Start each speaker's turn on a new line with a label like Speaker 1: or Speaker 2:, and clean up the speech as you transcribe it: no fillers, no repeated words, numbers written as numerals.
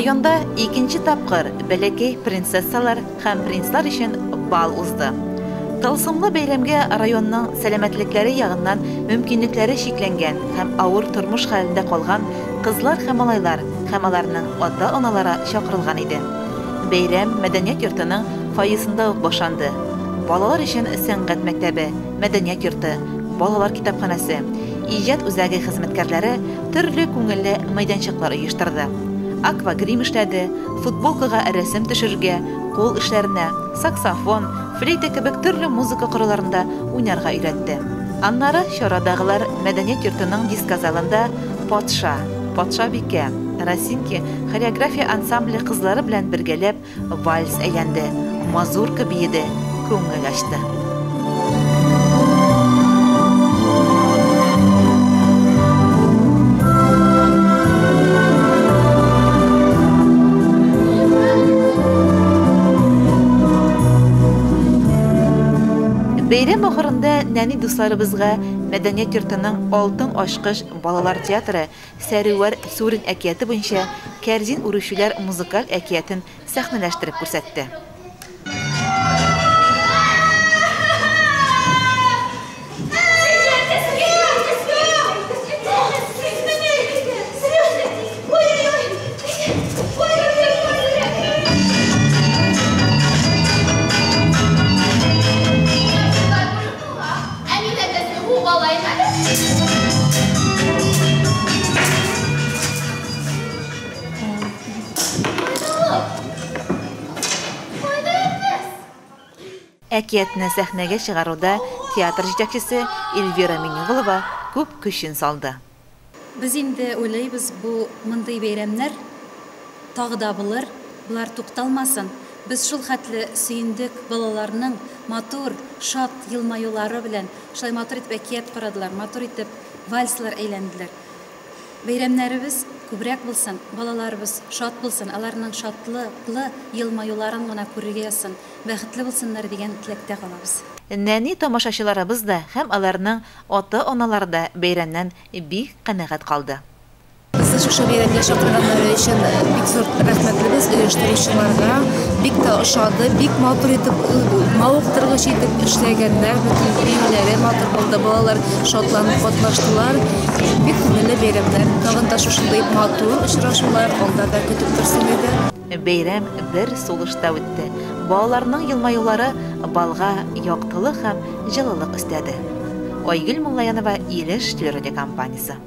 Speaker 1: Районда икенче тапкыр бәләкәй принцессалар һәм принцлар өчен бал узды. Тылсымлы бәйрәмгә районның сәламәтлекләре ягыннан мөмкинлекләре чикләнгән һәм авыр тормыш хәлендә калган кызлар һәм малайлар һәм аларның ата-аналары чакырылган иде. Бәйрәм мәдәният йортының фойесында ук башланды. Балалар өчен сәнгать мәктәбе, мәдәният йорты, балалар китапханәсе, иҗат үзәге хезмәткәрләре төрле күңелле мәйданчыклар оештырды. Аквагрим эшләде, футболкага рәсем төшерергә, кул эшләренә, саксофон, флейта кебек төрле музыка коралларында уйнарга өйрәтте. Аннары чарадагылар мәдәният йортының дискозалында Патша, патшабикә, Росинки хореография ансамбле кызлары белән бергәләп вальс әйләнде, мазурка биеде, күңел ачты. Бәйрәм ахырында нәни дусларыбызга мәдәният йортының Алтын ачкыч балалар театры Сәрүәр Сүрин әкияте буенча Кәрзин үрүчеләр музыкаль әкиятен сәхнәләштереп күрсәтте. Әкиятне сәхнәгә чыгаруда театр җитәкчесе Эльвира Миннеголова күп көчен салды.
Speaker 2: Без инде уйлыйбыз, бу мондый бәйрәмнәр тагы да булыр, болар тукталмасын. Без шул хәтле сөендек балаларның матур, шат елмаюлары белән. Шулай матур итеп әкият карадылар, матур итеп вальслар әйләнделәр. Бәйрәмнәребез күбрәк булсын, балаларыбыз шат булсын, аларның шатлыклы елмаюларын гына күрергә язсын, бәхетле булсыннар дигән теләктә калабыз.
Speaker 1: Нәни тамашачыларыбыз да һәм аларның ата-аналары да бәйрәмнән бик канәгать калды.
Speaker 3: Безне шушы бәйрәмгә чакырганнары өчен бик зур рәхмәтлебез оештыручыларга. Бик тә ошады, бик матур итеп, мавыктыргыч итеп эшләгәннәр. Бөтен биюләре матур булды, балалар шатланып катнаштылар. Бик күңелле бәйрәмнәр. Тагын да шушындый матур очрашулар алда да көтеп торсын иде.
Speaker 1: Бәйрәм бер сулышта үтте. Балаларның елмаюлары балга яктылык һәм җылылык өстәде. Айгөл Муллаянова, Илеш телерадиокомпаниясе.